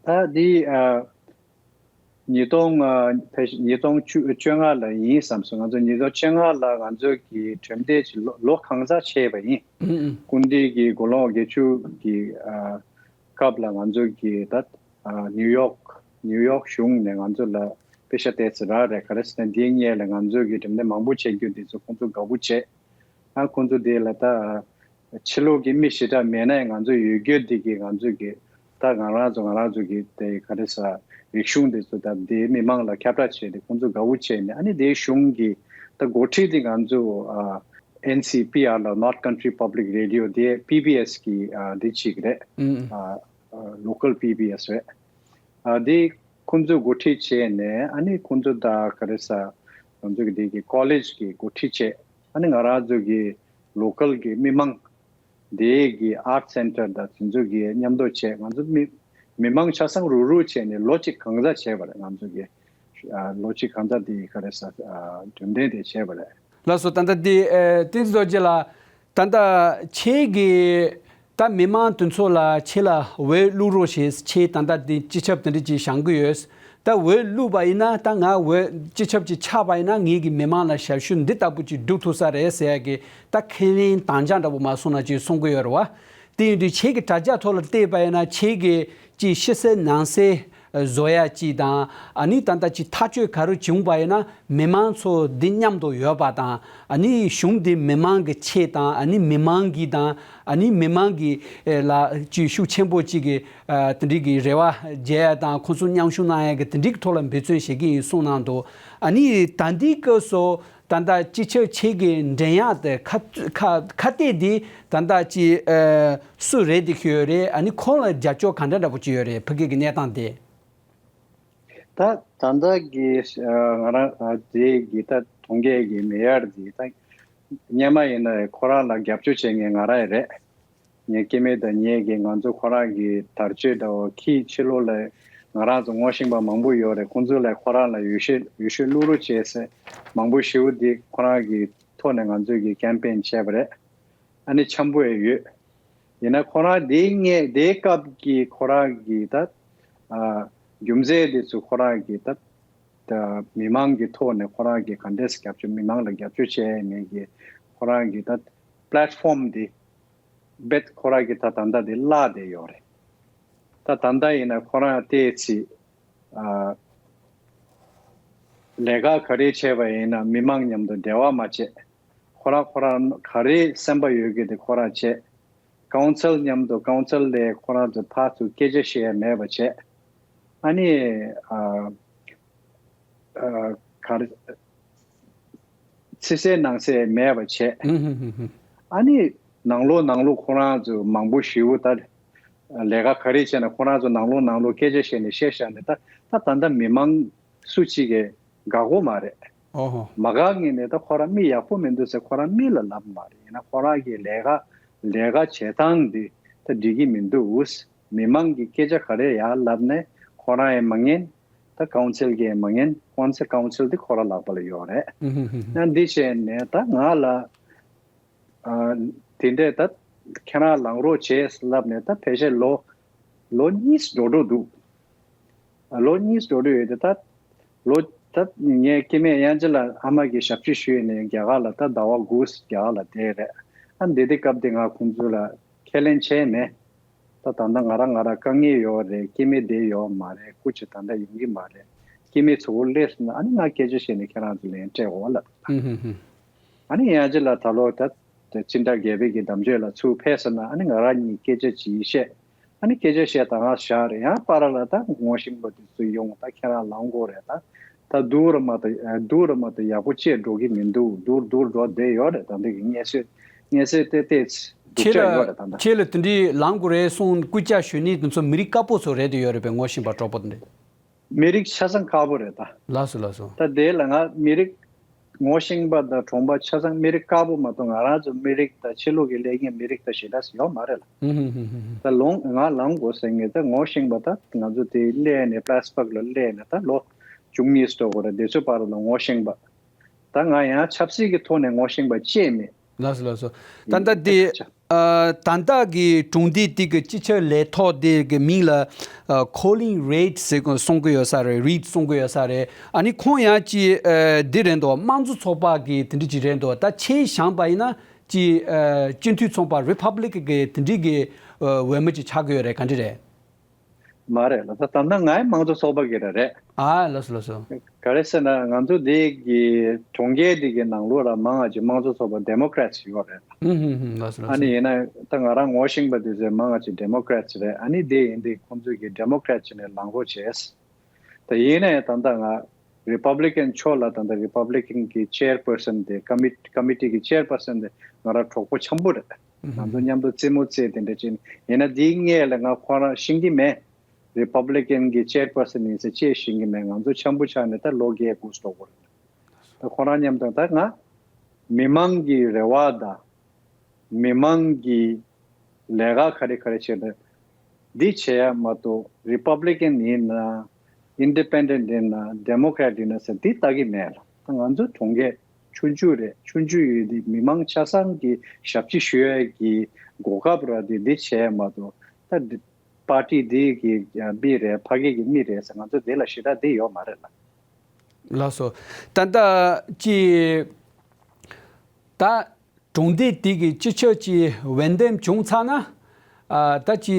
ད་འདི་ཨ། ཉིས་སྟོང་ཨ། ཕལ་ཆེར་ཉིས་སྟོང་བཅུ་བཅོ་ལྔ་ལ་ཡིན་བསམ་སོང་། ང་ཚོ་ཉིས་སྟོང་བཅོ་ལྔ་ལ་ང་ཚོ་གི་གྲོས་འདེབས་ཀྱི་ལོ་ལོ་གང་ཟག་ཆད་པ་ཡིན། ཨུ་ཨུ། སྐུ་མདུན་གྱི་དགུང་ལོ་བརྒྱད་ཅུ་གི་ཨ། སྐབས་ལ་ང་ཚོ་གི་ད་ཨ། ནིའུ་ཡོག་ནིའུ་ཡོག་གཞུང་ནས་ང་ཚོ་ལ་དཔེ་ཆ་བལྟས་ཚེ་རག་རེད། ག་རེ་ཟེར་ན་འདིའི་སྔོན་ལ་ང་ཚོ་གི་གྲོས་འདེབས་མང་པོ་བྱེད་རྒྱུ་འདི་ཚོ་ཁོང་ཚོ་དགའ་པོ་བྱས། ཨ། ཁོང་ཚོ་དེ་ལ་ད་ཕྱི་ལོགས་ཀྱི་མི་ཞེ་དྲག་མེད་ནའི་ང་ཚོ་ཡོད་རྒྱུ་དེ་གི་ང་ཚོ་གི་ད་ང་རང་ཚོ་ང་རང་ཚོ་གི་དེ་ག་རེ་ཟ་རིག་གཞུང་དེ་ཚོ་ད་དེ་མི་མང་ལ་ཁྱབ་བསྒྲགས་བྱས་ཏེ་ཁོང་ཚོ་དགའ་པོ་བྱས་ནས། ཨ་ནི་དེའི་གཞུང་གི་ད་འགོ་ཁྲིད་དེ་ང་ཚོ་ཨ། ཨེན་སི་པི་ཨར་ལ་North Country Public Radio དེ་པི་བི་ཨེས་གི་ཨ། དེ་གཅིག་རེད། ཨུམ། ཨ། ཨ། ལོ་ཀལ་པི་བི་ཨེས་རེད། ཨ། དེ་ཁོང་ཚོས་འགོ་ཁྲིད་བྱས་ནས། ཨ་ནི་ཁོང་ཚོ་ད་ག་རེ་ཟ་ང་ཚོ་གི་དེ་གི་ཀོ་ལེཇ་གི་འགོ་ཁྲིད་བྱས། ཨ་ནི་ང་རང་ཚོ་གི་ལོ་ཀལ་གི་མི་མང་དེ་གི་ཨར་ཊི་སེན་ཊར་དང་དེ་ཚོ་གི་མཉམ་དུ་བྱས། ང་ཚོ་མི་མི་མང་ཆ་ཚང་རུག་རུག་བྱས་ནས་ལོ་གཅིག་གང་ཟག་བྱས་པ་རེད། ང་ཚོ་གི་ཨ། ལོ་གཅིག་གང་ཟག་དེ་ག་རེ་ཟ་ཨ། གྲོས་འདེབས་དེ་བྱས་པ་རེད། ལགས་སོ། ད་ལྟ་དེ་ཨ། བསྟན་འཛིན་རྡོ་རྗེ་ལགས། ད་ལྟ་ཁྱེད་ཀྱིས་ད་མི་མང་དེ་ཚོ་ལ་ཁྱེད་ལ་འོས་བླུག་རོགས་ཞེས་ཁྱེད་ད་ལྟ་དེ་སྤྱི་ཁྱབ་དེ་འདྲ་ཅིག་བཞེངས་ཀྱི་ཡོད། ད་འོས་བླུགས་པ་ཡིན་ན་ད་ང་འོས་སྤྱི་ཁྱབ་ཅིག་ཆགས་པ་ཡིན་ན་ངེད་ཀྱི་མི་མང་ལ་ཞབས་ཞུ་འདི་ལྟ་བུ་ཅིག་སྒྲུབ་ཐུབ་ས་རེད་ཟེར་ཡ་གི་ད་ཁས་ལེན་དམ་བཅའ་འདྲ་པོ་མ་སོང་ན་ཅིག་གསུང་གི་ཡོད་རེད་བ། དེ་ཡིན་དུས་ཁྱེད་ཀྱི་དྲ་རྒྱ་ཐོག་ལ་བལྟས་པ་ཡིན་ན་ཁྱེད་ཀྱི་ཅིག་ཕྱི་གསལ་ནང་གསལ་བཟོ་ཡ་ཅིག་དང་། ཨ་ནི་ད་ལྟ་ཅིག་ཐག་གཅོད་ག་རེ་བྱུང་བ་ཡིན་ན་མི་མང་ཚོ་འདི་མཉམ་དུ་ཡོད་པ་དང་། ཨ་ནི་གཞུང་འདི་མི་མང་གི་ཆེད་དང་། ཨ་ནི་མི་མང་གི་དང་། ཨ་ནི་མི་མང་གི་ཨེ་ལ་ཅིག་ཤུགས་ཆེན་པོ་ཅིག་གི་ཨ་དེ་འདྲའི་གི་རེ་བ་བརྗེ་ཡ་དང་། ཁོང་ཚོ་མཉམ་ཞུགས་གནང་ཡ་གི་དེ་འདྲའི་གི་ཐོག་ལ་འབད་བརྩོན་བྱེད་ཀྱི་ཡིན་གསུངས་གནང་འདུག་ཨ་ནི་ད་ལྟའི་སྐབས་སུ་ད་ལྟ་སྤྱི་ཁྱབ་ཁྱེད་ཀྱི་འགྲན་ཡག་དེ་ཁ་ཁ་ཁ་གཏད་འདི་ད་ལྟ་ཅི་ཨ་སུ་རེད་དེ་ཤོད་ཡོད་རེད། ཨ་ནི་ཁོང་ལ་རྒྱབ་སྐྱོར་ག་འདྲ་འདྲ་པོ་ཅིག་ཡོད་རེད། ཕ་གི་གི་གནས་སྟངས་དེ། ད་ད་ལྟ་གི་ཨ་ང་རང་ཨ་དེ་གི་ད་གྲོང་ཁྱེར་གི་མེ་ཡར་དེ་ད་སྔོན་མ་ཡིན་ན་ཁོ་རང་ལ་རྒྱབ་སྐྱོར་བྱེད་མཁན་ང་རང་རེད། ངའི་སྐྱེ་དམན་དང་ངེད་ཀྱིས་ང་ཚོ་ཁོ་རང་གི་དར་ལྕོག་དང་ཁྱི་ཕྱི་ལོགས་ལ་ང་རང་ཚོ་ངོ་ཤེས་པ་མང་པོ་ཡོད་རེད། ཁོང་ཚོ་ལ་ཁོ་རང་ལ་འོས་ཤོག་འོས་ཤོག་བླུག་རོགས་བྱས་ཟེར་མང་པོ་ཞེ་པོ་དེ་ཁོ་རང་གི་ཐོག་ནས་ང་ཚོས་ཀྱི་ཀེམ་པེན་བྱས་པ་རེད། ཨ་ནི་འཆམ་པོ་ཡང་ཡོད། ཡིན་ན་ཁོ་རང་དེའི་སྔས་དེའི་སྐབས་ཀྱི་ཁོ་རང་གི་ད་ཨ་རྒྱུ་མཚན་དེ་ཚོ་ཁོ་རང་གི་ད་ད་མི་མང་གི་ཐོག་ནས་ཁོ་རང་གི་ག་འདྲས་རྒྱབ་སྐྱོར་མི་མང་ལ་རྒྱབ་སྐྱོར་བྱས་ནས་ཀྱི་ཁོ་རང་གི་ད་པླེ་ཊི་ཕོམ་དེ་རྦད་ཁོ་རང་གི་ད་ད་ལྟ་དེ་བརླག་བསྡད་ཡོད་རེད། ད་ད་ལྟ་ཡིན་ན་ཁོ་རང་བལྟས་ཚེ་ཨ་ལས་ཀ་ག་རེ་བྱས་པ་ཡིན་ན་མི་མང་མཉམ་དུ་འབྲེལ་བ་མ་བྱས། ཁོ་རང་ཁོ་རང་ག་རེ་སེམས་པ་ཡོད་ཀྱི་དེ་ཁོ་རང་བྱས། ཀའུན་སིལ་མཉམ་དུ་ཀའུན་སིལ་ལས་ཁོ་རང་ཚོ་ཕར་ཚུར་སྐད་ཆ་བཤད་ཡ་མེད་པ་བྱས། ཨ་ནི་ཨ་ཨ་ག་རེ་ཕྱི་གསལ་ནང་གསལ་མེད་པ་བྱས། ཨུ་ཧུ་ཧུ་ཧུ། ཨ་ནི་ནང་ལོགས་ནང་ལོགས་ཁོ་རང་ཚོ་མང་པོ་ཞེ་པོ་ད་ལས་ཀ་ག་རེ་བྱས་ན་ཁོ་རང་ཚོ་ནང་ལོགས་ནང་ལོགས་སྐད་ཆ་བཤད་ནས་བཤད་བཞག་ནས་ད་ད་ད་ལྟ་མི་མང་སུ་གཅིག་གིས་དགའ་གོ་མ་རེད། ཨོ་ཧོ། མ་དགའ་ངེས་ནས་ད་ཁོ་རང་མི་ཡག་པོ་མི་འདུག་ཟེར་ཁོ་རང་མི་ལ་ལབ་མ་རེད། ཡིན་ན་ཁོ་རང་གི་ལས་ཀ་ལས་ཀ་བྱེད་སྟངས་འདི་ད་འགྲིག་གི་མི་འདུག་མི་མང་གི་སྐད་ཆ་ག་རེ་ཡར་ལབ་ནས་ཁོ་རང་ཡང་མ་ཉན། ད་ཀའུན་སིལ་གྱིས་ཡང་མ་ཉན། ཀའུན་སིལ་ཀའུན་སིལ་འདི་ཁོ་རང་ལག་པ་ལ་ཡོད་རེད། ཨུ་ཧུ་ཧུ་ཧུ། ཡང་འདི་བྱས་ནས་ད་ང་ལ་ཨ་དེ་འདྲས་ད་ཁྱེད་རང་ལངས་རོགས་བྱས་ལབ་ནས་ད་ཕལ་ཆེར་ལོ་ལོ་གཉིས་འགྲོ་འགྲོ་འདུག་ཨ་ལོ་གཉིས་འགྲོ་འགྲོ་ཡོད་དེ་ད་ལོ་ད་ངའི་སྐྱེ་དམན་དབྱངས་ཅན་ལགས་ཨ་མ་གི་ཞབས་ཕྱི་ཞུས་ནས་རྒྱ་གར་ལ་ད་ཟླ་བ་དགུ་རྒྱ་གར་ལ་བསྡད་རེད། ཨ་འདི་དེ་སྐབས་དེ་ང་ཁོང་ཚོ་ལ་ཁས་ལེན་བྱས་མེད། ད་ད་ལྟ་ང་རང་ང་རང་དཀའ་ངལ་ཡོད་རེད། སྐྱེ་དམན་བསྡད་ཡོད་མ་རེད། སྐུ་མཁྱེན་ད་ལྟ་ཡོང་གི་མ་རེད། སྐྱེ་དམན་གཙོ་བོ་སླེབས་སོང་ན་ཨ་ནི་ང་སྐད་ཆ་བཤད་ནས་ཁྱེད་རང་ཚོ་ལན་སྤྲད་དགོས་ལབ། ཧུམ་ཧུམ་ཧུམ། ཨ་ནི་ཡང་ཅིག་ལ་ད་ལོ་ད་དེ་སྤྱི་ཟླ་བརྒྱད་པའི་གི་གདམ་བརྗོད་ལ་ཚུར་ཕེབས་སོང་ན། ཨ་ནི་ང་རང་གཉིས་སྐད་ཆ་ཅིག་བཤད། ཨ་ནི་སྐད་ཆ་བཤད་དང་ང་བཞག་རེད། ཡང་པར་ལ་ད་ངོ་ཤེས་པ་དེ་ཚོ་ཡོང་། ད་ཁྱེད་རང་ལངས་དགོས་རེད། ད་ད་སྡུག་རུ་མ་ད་སྡུག་རུ་མ་ད་ཡག་པོ་ཅིག་འགྲོ་གི་མི་འདུག་སྡུག་སྡུག་འགྲོ་བསྡད་ཡོད་རེད། ད་འདི་གི་ངལ་གསོ་ངལ་གསོ་ཏོག་ཙམ་སྡུག་ཁྱེད་ཅག་ཡོད་ལ་རེད། ད་ད་ཁྱེད་ལ་དེ་འདྲའི་ལངས་དགོས་རེད་གསུངས་སྐུལ་ལྕག་ཞུ་ནི་དེ་ཚོ་མི་རིགས་དཀར་པོ་ཚོ་རེད་དེ་ཡོད་རེད་པས། ངོ་ཤེས་པ་གྲོགས་པོ་དེ་འདྲ། མི་རིགས་ཆ་ཚང་དཀར་པོ་རེད་ད། ལགས་སོ་ལགས་སོ། ད་དེ་ལ་ང་མི་རིགས་ངོ་ཤེས་པ་དང་གྲོང་པ་ཆ་ཚང་མི་རིགས་དཀར་པོ་མ་གཏོགས་ང་རང་ཚོ་མི་རིགས་དང་ཕྱི་ལོགས་ཀྱི་སླེབས་མཁན་མི་རིགས་དང་ཞེ་དྲག་ཡོད་མ་རེད་ལ། ཧུམ་ཧུམ་ཧུམ་ཧུམ། ད་ལོང་ང་ལངས་དགོས་ཟེར་མཁན་ད་ངོ་ཤེས་པ་ད་ང་ཚོ་དེ་སླེབས་ནས་པི་ལེ་སི་པག་ལ་སླེབས་ནས་ད་ལོ་བཅུ་གཉིས་འགྲོ་དགོས་རེད། དེ་ཚོའི་བར་ལ་ངོ་ཤེས་པ། ད་ང་ཡང་ཆབ་སྲིད་ཀྱི་ཐོག་ནས་ངོ་ཤེས་པ་ཅིག་མེད། ལགས་སོ་ལགས་སོ། ད་ལྟ་དེ་ཨ་ད་ལྟ་གི་གྲོང་སྡེ་དེ་གི་སྤྱི་ཁྱབ་ལས་ཐོག་དེ་གི་མིང་ལ་ཨ་Colin Reid ཟེར་གི་གསུང་གི་ཡོད་ས་རེད། Reid གསུང་གི་ཡོད་ས་རེད། ཨ་ནི་ཁོང་ཡང་ཅིག་ཨ་འདི་རེད་འདུག་དམངས་གཙོ་ཚོགས་པ་གི་དེ་འདྲ་ཅིག་རེད་འདུག་ད་ཆེད་བཞག་པ་ཡིན་ན་ཅིག་ཨ་སྤྱི་འཐུས་ཚོགས་པ་Republican གི་དེ་འདྲ་གི་ཨ་འོས་མི་ཅིག་ཆགས་ཀྱི་ཡོད་རེད། ག་འདྲ་རེད། མ་རེད་ལ། ད་ད་ལྟ་ང་ཡི་དམངས་གཙོ་ཚོགས་པ་གི་ར་རེད། ཨ་ལགས་སོ་ལགས་སོ། ག་རེ་ཟེར་ན་ང་ཚོ་འདི་གི་གྲོང་ཁྱེར་འདི་གི་ནང་ལོགས་ལ་མང་ང་ཅིག་དམངས་གཙོ་ཚོགས་པ་Democrats ཡོད་རེད། ཧུམ་ཧུམ་ཧུམ། ལགས་སོ་ལགས་ཨ་ནི་སོ། ཡིན་ན་ད་ང་རང་ངོ་ཤེས་པ་དེ་ཚོ་མང་ང་ཅིག་Democrats རེད། ཨ་ནི་དེ་ཡིན་དུས་ཁོང་ཚོ་གི་Democrats ནས་ལངས་རོགས་བྱས། ད་ཡིན་ནའི་ད་ལྟ་ང་Republican ཕྱོགས་ལ་ད་ལྟ་Republican གི་chairperson དེ་committee committee གི་chairperson དེ་ང་རང་གྲོགས་པོ་འཆམ་པོ་རེད། ང་ཚོ་མཉམ་དུ་རྩེད་མོ་རྩེ་དེ་འདྲ་བྱས་ནས། ཡིན་ན་འདིའི་སྔོན་ལ་ང་ཁོ་རང་ཤེས་ཀྱི་མེད། Republican གི་chairperson ཡིན་ཟེར་ཅེས་ཤེས་ཀྱི་མེད། ང་ཚོ་འཆམ་པོ་ཆགས་ནས་ད་ལོ་བརྒྱད་དགུ་འགྲོ་གི་རེད། ད་ཁོ་རང་མཉམ་དུ་ད་ང་མི་མང་གི་རེ་བ་དང་མི་མང་གི་ལས་ཀ་ག་རེ་ག་རེ་བྱས་ན་འདི་བྱེད་ཡ་མ་གཏོགས་Republican ཡིན་ན་Independent ཡིན་ན་Democrat ཡིན་ན་ཟེར་འདི་ལྟ་གི་མེད་ལ། ད་ང་ཚོ་གྲོང་ཁྱེར་ཆུང་ཆུང་རེད། ཆུང་ཆུང་ཡོད་དེ་མི་མང་ཆ་ཚང་གི་ཞབས་ཕྱི་ཞུ་ཡ་གི་གོ་སྐབས་རག་དེ་འདི་བྱེད་ཡ་མ་གཏོགས་ད་འདི་party འདི་གི་མི་རེད། ཕ་གི་གི་མི་རེད་ཟེར་ང་ཚོ་འདི་ལ་ཞེ་དྲག་འདི་ཡོད་མ་རེད་ལ། ལགས་སོ། ད་ལྟ་ཅི་ད་གྲོང་སྡེ་དེ་གི་སྤྱི་ཁྱབ་ཀྱི་འོས་འདེམས་བྱུང་ཚར་ན། ཨ་ད་ཅི་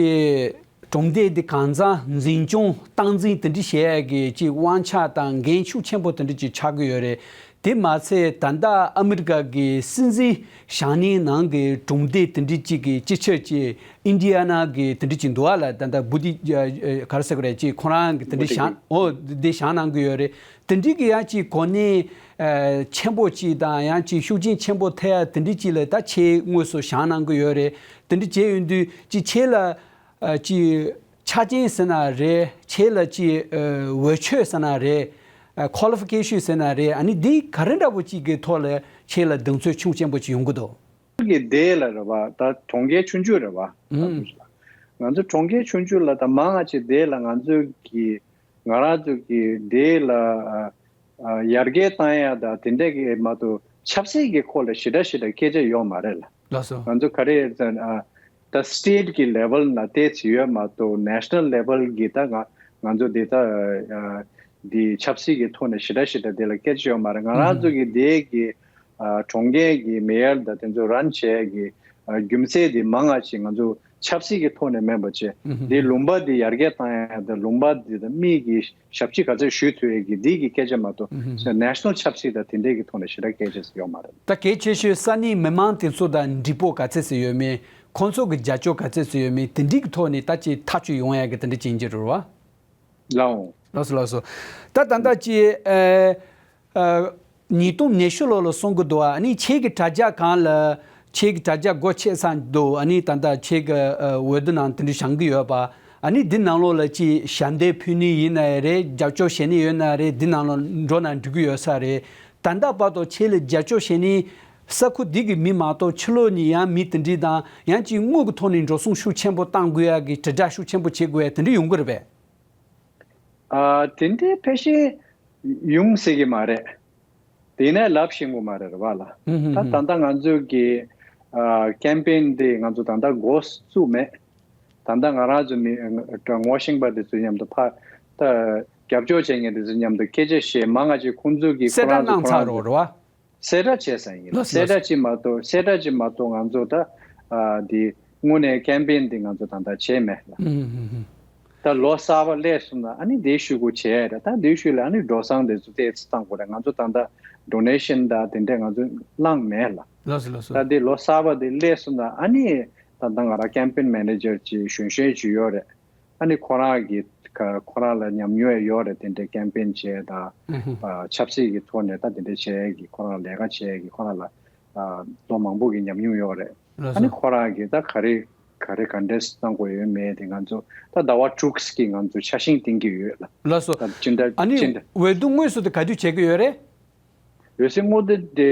གྲོང་སྡེ་དེ་གང་ཚང་འཛིན་སྐྱོང་སྟངས་འཛིན་དེ་འདྲ་བྱེད་ཡ་གི་ཅི་དབང་ཆ་དང་འགན་ཤུགས་ཆེན་པོ་དེ་འདྲ་ཅིག་ཆགས་ཀྱི་ཡོད་རེད། དེ་མ་ཚད་ད་ལྟ་ཨ་མི་རི་ཀ་གི་སྲིད་འཛིན་བཞེངས་གནས་ནང་གི་གྲོང་སྡེ་དེ་འདྲ་ཅིག་གི་སྤྱི་ཁྱབ་ཀྱི་ཨིན་ཌི་ཡ་ན་གི་དེ་འདྲ་ཅིག་འདུག་ཨ་ལ། ད་ལྟ་བུ་དི་ཨ་ཨ་ག་རེ་ཟེར་དགོས་རེད། ཅིག་ཁོ་རང་གི་དེ་འདྲ་བཞེངས་ཨོ་དེ་བཞེངས་གནང་གི་ཡོད་རེད། དེ་འདྲའི་གི་ཡང་ཅིག་གོ་གནས་ཨ་ཆེན་པོ་ཅིག་དང་ཡང་ཅིག་ཤུགས་རྐྱེན་ཆེན་པོ་ཐེབས་ཡ་དེ་འདྲའི་ཅིག་ལ་ད་ཆེད་དངོས་སུ་བཞེངས་གནང་གི་ཡོད་རེད། དེ་འདྲ་བྱས་ཡོང་དུས་ཅིག་ཆེད་ལ་ཨ་ཅིག་ཆ་རྐྱེན་ཟེར་ན་རེད། ཆེད་ལ་ཅིག་ཨ་འོས་ཆོས་ཟེར་ན་རེད། ཨ་qualification ཟེར་ན་རེད། ཨ་ནི་འདི་ག་རེ་འདྲ་པོ་ཅིག་གི་ཐོག་ལ་ཆེད་ལ་གདེང་ཚོད་ཆུང་ཆེན་པོ་ཅིག་ཡོང་གི་འདུག་ང་ཚོ་གི་སྡེ་ལ་རེད་བ། ད་གྲོང་ཁྱེར་ཆུང་ཆུང་རེད་བ། ཨུམ། ང་ཚོ་གྲོང་ཁྱེར་ཆུང་ཆུང་ལ་ད་མང་ང་ཅིག་སྡེ་ལ་ང་ཚོ་གི་ང་རང་ཚོ་གི་སྡེ་ལ་ཨ་ཨ་ཡར་རྒྱས་བཏང་ཡ་ད་དེ་འདྲ་གི་མ་གཏོགས་ཆབ་སྲིད་ཀྱི་སྐོར་ལ་ཞེ་དྲག་ཞེ་དྲག་སྐད་ཆ་ཡོད་མ་རེད་ལ། ལགས་སོ། ང་ཚོ་ག་རེ་ཟེར་ན་ཨ་ད་state གི་level ན་ཏོག་ཙམ་ཡོད་མ་གཏོགས་national level གི་ད་ང་ང་ཚོ་དེ་ད་ཨ་འདི་ཆབ་སྲིད་ཀྱི་ཐོག་ནས་ཞེ་དྲག་ཞེ་དྲག་དེ་ལ་སྐད་ཆ་ཡོད་མ་རེད། ང་རང་ཚོ་གི་སྡེ་གི་ཨ་གྲོང་ཁྱེར་གྱི་mayor དང་དེ་ཚོ་run བྱེད་ཀྱི་ཨ་རྒྱུ་མཚན་དེ་མང་ང་ཅིག་ང་ཚོ་ཆབ་སྲིད་ཀྱི་ཐོག་ནས་མིན་པ་བྱས། ཨུ་ཧུ། དེ་ལུང་པ་དེ་ཡར་རྒྱས་བཏང་ཡ་དང་ལུང་པ་དེ་དང་མི་གི་ཞབས་ཕྱི་ག་ཚོད་ཞུ་ཐུབ་ཡ་གི་དེ་གི་སྐད་ཆ་མ་གཏོགས་ཨུ་ཧུ། national ཆབ་སྲིད་དང་དེ་འདྲས་ཀྱི་ཐོག་ནས་ཞེ་དྲག་སྐད་ཆ་ཡོད་མ་རེད། ད་གལ་ཆེ་ཤོས་ས་གནས་མི་མང་དེ་ཚོ་དང་འགྲིག་པོ་ག་ཚད་ཙམ་ཡོད་མེད། ཁོང་ཚོ་གི་རྒྱབ་སྐྱོར་ག་ཚད་ཙམ་ཡོད་མེད་དེ་འདྲས་ཀྱི་ཐོག་ནས་ད་ཅིག་ཐག་གཅོད་ཡོང་ཡ་གི་དེ་འདྲས་ཅིག་ཡིན་གྱི་རེད་བ། ལགས་འོང་། ལགས་སོ་ལགས་སོ། ད་ད་ལྟ་ཅི་ཨ་ཨ་ཉིས་སྟོང་ཉི་ཤུ་ལོ་ལ་གསུང་གི་འདུག་ཨ་ནི་ཁྱེད་ཀྱི་དྲ་རྒྱ་སྒང་ལ་ཁྱེད་ཀྱི་དྲ་རྒྱ་སྒོ་ཕྱེ་ཚར་འདུག་ཨ་ནི་ད་ལྟ་ཁྱེད་ཀྱི་ཨ་འོས་བསྡུ་ནང་དེ་འདྲ་བཞེངས་གི་ཡོད་པ། ཨ་ནི་འདི་ནང་ལོགས་ལ་ཅི་ཞལ་འདེབས་ཕུལ་ནི་ཡིན་ན་ཡང་རེད། རྒྱབ་སྐྱོར་བྱེད་ནི་ཡོད་ན་རེད། འདི་ནང་ལོགས་འགྲོ་ན་འགྲིག་གི་ཡོད་ས་རེད། ད་ལྟ་བར་དུ་ཁྱེད་ལ་རྒྱབ་སྐྱོར་བྱེད་ནི་ས་ཁུལ་འདི་གི་མི་མ་གཏོགས་ཕྱི་ལོགས་ནས་ཡང་མི་དེ་འདྲ་དང་ཡང་ཅིག་དངུལ་གྱི་ཐོག་ནས་འགྲོ་སོང་ཤུགས་ཆེན་པོ་བཏང་དགོས་ཡ་གི་དྲིལ་བསྒྲགས་ཤུགས་ཆེན་པོ་བྱེད་དགོས་ཡ་དེ་འདྲ་ཡོང་གི་རེད་པས། ཨ་དེ་འདྲའི་ཕལ་ཆེར་ཡོང་སྲིད་ཀྱི་མ་རེད། དེ་ནས་ལབ་ཤེས་དགོས་མ་རེད་རེད་བ་ལ། ཧུམ་ཧུམ་ད་ཧུམ། ད་ལྟ་ང་ཚོའི་གི་ཨ་ཀེམ་པེན་དེ་ང་ཚོ་ད་ལྟ་འགོ་བཙུགས་མེད། ད་ལྟ་ང་རང་ཚོ་མི་ངོ་ཤེས་པ་དེ་ཚོ་མཉམ་དུ་ཕ་ད་རྒྱབ་སྐྱོར་བྱེད་མཁན་དེ་ཚོ་མཉམ་དུ་སྐད་ཆ་བཤད་མང་ང་ཅིག་ཁོང་ཚོ་གི་གསལ་ཁོ་རང་བསྒྲགས་ཚོ་གནང་ཁོ་ཚར་རང་རེད་ཚོ་རེད་བ། གསལ་བསྒྲགས་བྱས་ས་ཡིན། ལགས་སོ་གསལ་ལགས་སོ། བསྒྲགས་ཅིག་མ་གཏོགས་གསལ་བསྒྲགས་ཅིག་མ་གཏོགས་ང་ཚོ་ད་ཨ་འདི་དངོས་གནས་ཀེམ་པེན་འདི་ང་ཚོ་ད་ལྟ་བྱས་མེད་ལ། ཧུམ་ཧུམ་ཧུམ། ད་ལོ་གསར་པ་སླེབས་སོང་ན་ཨ་ནི་དེའི་ཤུལ་གུ་བྱས་རེད། ད་དེའི་ཤུལ་ལ་ཨ་ནི་འགྲོ་སོང་དེ་ཚོ་ཏོག་ཙམ་བཏང་དགོས་རེད། ང་ཚོ་ད་ལྟ་ཌོ་ནེ་ཤན་དང་དེ་འདྲས་ང་ཚོ་བླངས་མེད་ལ། ལགས་སོ་ལགས་སོ། ད་དེ་ལོ་གསར་པ་དེ་སླེབས་སོང་ན་ཨ་ནི་ད་ལྟ་ང་རང་ཀེམ་པེན་མེ་ནེ་ཇར་ཅིག་གཞོན་གཞོན་ཅིག་ཡོད་རེད། ཨ་ནི་ཁོ་རང་གི་ཁ་ཁོ་རང་ལ་ཉམས་མྱོང་ཡོད་རེད། དེ་འདྲའི་ཀེམ་པེན་བྱས་དང་ཨ་ཆབ་སྲིད་ཀྱི་ཐོག་ནས་ད་དེ་འདྲ་བྱས་ཀྱི་ཁོ་རང་ལས་ཀ་བྱས་ཀྱི་ཁོ་རང་ལ་ཨ་ལོ་མང་པོ་གི་ཉམས་མྱོང་ཡོད་རེད། ལགས་ཨ་ནི་སོ། ཁོ་རང་གིས་ད་ག་རེ་ག་རེ་ག་འདྲས་གནང་དགོས་ཡོད་མེད་དེ་ང་ཚོ་ད་ཟླ་བ་དྲུག་གི་ང་ཚོ་འཆར་ཞིང་བཏིང་གི་ཡོད་ལ། ལགས་སོ། ད་སྤྱི་ཟླ་ཨ་ནི་སྤྱི་ཟླ་འོས་བསྡུ་དངོས་སུ་དེ་ག་དུས་བྱེད་ཀྱི་ཡོད་རེད། འོས་བསྡུ་དངོས་བསྡུ་དེ་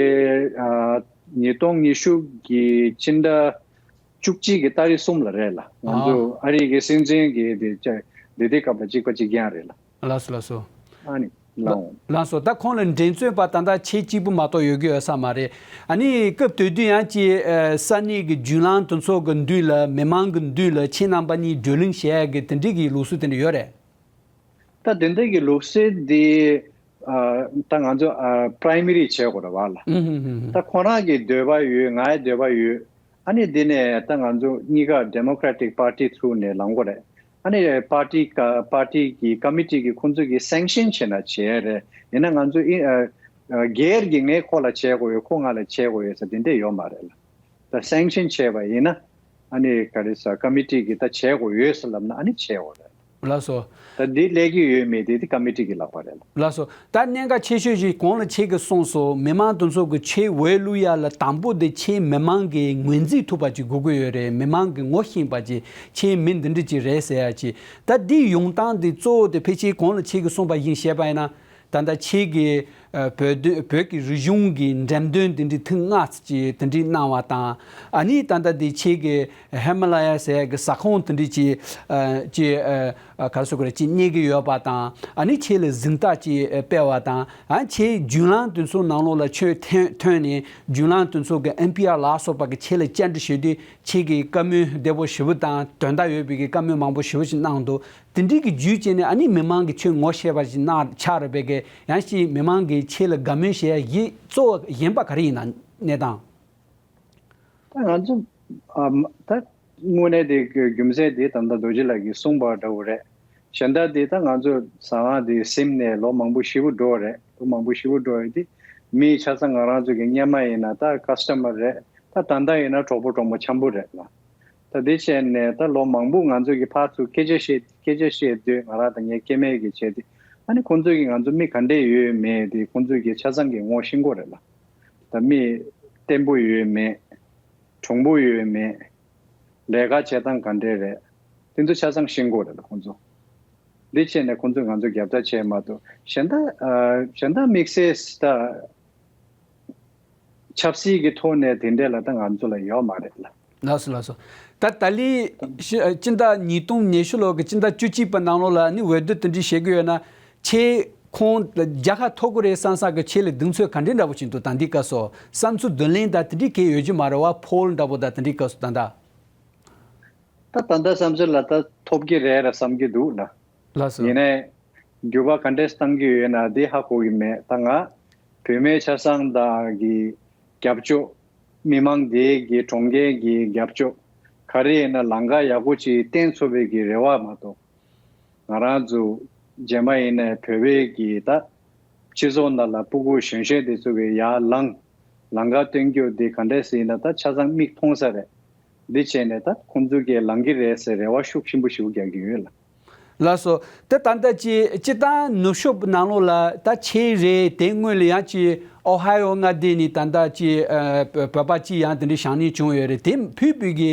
ཨ་ཉིས་སྟོང་ཉི་ཤུ་གི་སྤྱི་ཟླ་བཅུ་གཅིག་གི་ཏ་རིག་གསུམ་ལ་རེད་ལ། ང་ཨ་ཚོ་ཨ་རི་གི་སྲིད་འཛིན་གྱི་དེ་ཅ་དེ་དེ་སྐབས་ལ་གཅིག་པ་གཅིག་རྐྱང་རེད་ལ། ལགས་སོ་ལགས་སོ། ཨ་ནི་ལ་ལའང་། ལགས་སོ། ད་ཁོང་ལ་འགྲན་རྩོད་པ་ད་ལྟ་ཁྱེད་གཅིག་པུ་མ་གཏོགས་ཡོད་ཀྱི་ཡོད་ས་མ་རེད། ཨ་ནི་སྐབས་དེ་དུས་ཡང་ཅིག་ཨ་ས་གནས་ཀྱི་བརྒྱུད་ལམ་དེ་ཚོ་གི་མདུན་ལ་མི་མང་གི་མདུན་ལ་ཁྱེད་རྣམ་པ་གཉིས་བགྲོ་གླེང་བྱེད་ཡག་གི་དེ་འདྲའི་གི་ལུགས་སྲོལ་དེ་འདྲ་ཡོད་རེད། ད་དེ་འདྲ་གི་ལུགས་སྲོལ་འདི་ཨ་ད་ང་ཚོ་ཨ་པ་རའི་མ་རི་བྱེད་དགོས་རེད་བ་ལ། ཨུ་ཧུ་ཧུ་ཧུ། ད་ཁོ་རང་གི་འདོད་པ་ཡོད། ངའི་འདོད་པ་ཡོད། ཨ་ནི་འདི་ནས་ད་ང་ཚོ་གཉིས་ཀ་ཌེ་མོ་ཀ་ར་ཊིག་པར་ཊི་ཐུ་ནས་ལངས་དགོས་རེད། ཨ་ནི་པར་ཊི་ཀ་པར་ཊི་གི་ཀ་མི་ཊི་གི་ཁོང་ཚོ་གི་སེང་ཤན་བྱས་ན་བྱས་རེད། ཡིན་ན་ང་ཚོ་ཨི་ཨ་ཨ་སྒེར་གྱི་ངས་ཁོ་ལ་བྱེད་དགོས་ཡོད། ཁོ་ང་ལ་བྱེད་དགོས་ཡོད་ཟེར་དེ་འདྲས་ཡོད་མ་རེད་ལ། ད་སེང་ཤན་བྱས་པ་ཡིན་ན་ཨ་ནི་ག་རེ་ཟེར་ཀ་མི་ཊི་གི་ད་བྱེད་དགོས་ཡོད་ཟེར་ལབ་ན་ཨ་ནི་བྱེད་དགོས་རེད། ལགས་སོ། ད་འདི་སླེབས་ཀྱི་ཡོད་མེད་དེ་དེ་ཀ་མི་ཊི་གི་ལག་པ་རེད་ལ། ལགས་སོ། ད་གནད་འགག་ཆེ་ཤོས་ཤིག་གོང་ལ་ཁྱེད་ཀྱིས་གསུངས་སོང་། མི་མང་དེ་ཚོ་གི་ཁྱེད་འོས་བླུག་ཡ་ལ་དང་པོ་དེ་ཁྱེད་མི་མང་གི་ངོས་འཛིན་ཐུབ་པ་ཅིག་དགོས་ཀྱི་ཡོད་རེད། མི་མང་གི་ངོ་ཤེས་པ་ཅིག་ཁྱེད་མི་འདི་འདྲ་ཅིག་རེད་ཟེར་ཡ་ཅིག་ད་འདི་ཡོང་སྟངས་དེ་གཙོ་བོ་དེ་ཕལ་ཆེར་གོང་ལ་ཁྱེད་ཀྱིས་གསུངས་པ་བཞིན་བཤད་པ་ཡིན་ན། ད་ལྟ་ཁྱེད་ཀྱིས་ཨ་བོད་དོན་བོད་ཀྱི་རིག་གཞུང་གི་འགྲེམས་སྟོན་དེ་འདྲའི་ཐེངས་ལྔ་ཅིག་དེ་འདྲའི་གནང་བ་དང་། ཨ་ནི་ད་ལྟ་དེ་ཁྱེད་ཀྱིས་ཧི་མ་ལ་ཡ་ཟེར་ཡ་གི་ས་ཁོངས་དེ་འདྲའི་ཅིག་ཨ་ཅིག་ཨ་ཨ་ག་རེ་ཟེར་དགོས་རེད། ཅིག་གནས་ཀྱི་ཡོད་པ་དང་། ཨ་ནི་ཁྱེད་ལ་གཟེངས་རྟགས་ཅིག་ཨ་སྤེལ་བ་དང་། ཨ་ཁྱེད་བརྒྱུད་ལམ་དེ་ཚོ་ནང་ལོགས་ལ་ཁྱོད་ཐོན་ཐོན་ནས་བརྒྱུད་ལམ་དེ་ཚོ་གི་ཨེན་པི་ཨར་ལ་སོགས་པ་གི་ཁྱེད་ལ་བཅར་འདྲི་ཞུས་དུས་ཁྱེད་ཀྱིས་བཀའ་མོལ་བདེ་པོ་ཞེ་པོ་དང་དོན་དག་ཡོད་པའི་གི་བཀའ་མོལ་མང་པོ་ཞེ་པོ་ཞིག་གནང་འདུག་དེ་འདྲའི་གི་བརྒྱུད་བྱས་ནས་ཨ་ནི་མི་མང་གིས་ཁྱོད་ངོ་ཤེས་པ་ཞིག་གནང་ཆགས་རེད་པས་གི། ཡང་ཞིག་མི་མང་གིས་ཁྱེད་ལ་དགའ་མོས་བྱེད་ཡ་གི་གཙོ་བོ་གཞན་པ་ག་རེ་ཡིན་ན་གནས་སྟངས། ད་ང་ཚོ་ཨ་མ་ད་དངོས་གནས་དེ་གི་རྒྱུ་མཚན་དེ་ད་ལྟ་རྡོ་རྗེ་ལགས་ཀྱིས་གསུངས་པ་འདྲ་བོ་རེད། གཞན་དག་དེ་ད་ང་ཚོ་ཟ་ཁང་དེ་ཟིན་ནས་ལོ་མང་པོ་ཞེ་པོ་འགྲོ་རེད། ལོ་མང་པོ་ཞེ་པོ་འགྲོ་ཡོད་དེ། མི་ཆ་ཚང་ང་རང་ཚོ་གི་སྔོན་མ་ཡིན་ན་ད་ཀ་སི་ཊ་མར་རེད། ད་ད་ལྟ་ཡིན་ན་གྲོགས་པོ་གྲོགས་མོ་འཆམ་པོ་རེད་ལ། ད་དེ་བྱས་ནས་ད་ལོ་མང་པོ་ང་ཚོ་གི་ཕར་ཚུར་སྐད་ཆ་བཤད་སྐད་ཆ་བཤད་དུས་ང་རང་དང་ངའི་སྐྱེ་དམན་གྱི་བྱས་ཏེ། ཨ་ནི་ཁོང་ཚོ་གིས་ང་ཚོ་མི་ག་འདྲས་ཡོད་མེད་དེ་ཁོང་ཚོ་གིས་ཆ་ཚང་གི་ངོ་ཤེས་ཀྱི་ཡོད་རེད་ལ། ད་མི་བརྟན་པོ་ཡོད་མེད། གྲུང་པོ་ཡོད་མེད། ལས་ཀ་བྱེད་སྟངས་ག་འདྲས་རེད། དེ་ཚོ་ཆ་ཚང་ཤེས་ཀྱི་ཡོད་རེད་ལ་ཁོང་ཚོ། འདི་བྱས་ནས་ཁོང་ཚོས་ང་ཚོ་རྒྱབ་ལྟ་བྱས་མ་གཏོགས་གཞན་དག་ཨ་གཞན་དག་དམིགས་བསལ་ད་ཆབ་སྲིད་ཀྱི་ཐོག་ནས་དེ་འདྲས་ལ་ད་ང་ཚོ་ལ་ཡོད་མ་རེད་ལ། ལགས་སོ་ལགས་སོ། ད་ད་ལི་ཤི་ཨ་སྤྱི་ཟླ་ཉིས་སྟོང་ཉི་ཤུ་ལོ་གི་སྤྱི་ཟླ་བཅུ་གཅིག་པ་ནང་ལོགས་ལ་ནི་འོས་བསྡུ་དེ་འདྲ་བྱེད་ཀྱི་ཡོད་ན། ཁྱེད་ཁོང་རྒྱལ་ཁ་ཐོབ་ཀྱི་རེད་བསམ་བསམ་གི་ཁྱེད་ལ་གདེང་ཚོད་ག་འདྲས་འདྲ་པོ་ཅིག་འདུག་ད་འདི་སྐབས་སུ་བསམ་ཚུལ་བསྡུ་ལེན་ད་དེ་འདྲས་གང་ཡང་ཡོད་ཀྱི་མ་རེད་བ། ཕོལ་འདྲ་པོ་ད་དེ་འདྲས་སྐབས་སུ་ད་ད། ད་ད་ལྟ་བསམ་ཚུལ་ལ་ད་ཐོབ་ཀྱི་རེད་ར་བསམ་གྱི་འདུག་ལ། ལགས་སོ། ཡིན་ནའི་འགྱུར་བ་ག་འདྲས་བཏང་གི་ཡོད་ན་དེ་ཧ་གོ་གི་མེད། ད་ང་བོད་མི་ཆ་ཚང་དང་གི་རྒྱབ་སྐྱོར། མི་མང་དེ་གི་གྲོང་ཁྱེར་གྱི་རྒྱབ་སྐྱོར། ག་རེ་ཡིན་ན་ལམ་ཁ་ཡག་པོ་ཅིག་བསྟན་ཚུགས་པའི་གི་རེ་བ་མ་གཏོགས། ང་རང་ཚོ་རྗེས་མ་ཡིན་ནའི་བོད་པའི་གི་ད་སྤྱི་ཚོགས་ནང་ལ་སྤུ་གུ་གཞོན་གཞོན་དེ་ཚོ་གི་ཡར་ལངས། ལམ་ཁ་སྟོན་རྒྱུ་དེ་ག་འདྲས་ཟེར་ན་ད་ཆ་ཚང་མིག་མཐོང་ས་རེད། འདི་བྱས་ནས་ད་ཁོང་ཚོ་གིས་ལངས་ཀྱི་རེད་ཟེར་རེ་བ་ཤུགས་ཆེན་པོ་ཞིག་རྒྱག་གི་ཡོད་ལ། ལགས་སོ། དེ་ད་ལྟ་ཅི་སྤྱི་བཏང་ནུབ་ཕྱོགས་ནང་ལོགས་ལ་ད་ཆེ་རེད། དེ་སྔོན་ལ་ཡང་ཅི་ཨོ་ཧའི་ཨོ་མངའ་སྡེ་ནས་ད་ལྟ་ཅི་ཨ་བོད་པ་ཅི་ཡང་དེ་འདྲའི་བཞེངས་གནས་བྱུང་ཡོད་རེད། དེ་ཕུད་པའི་གི་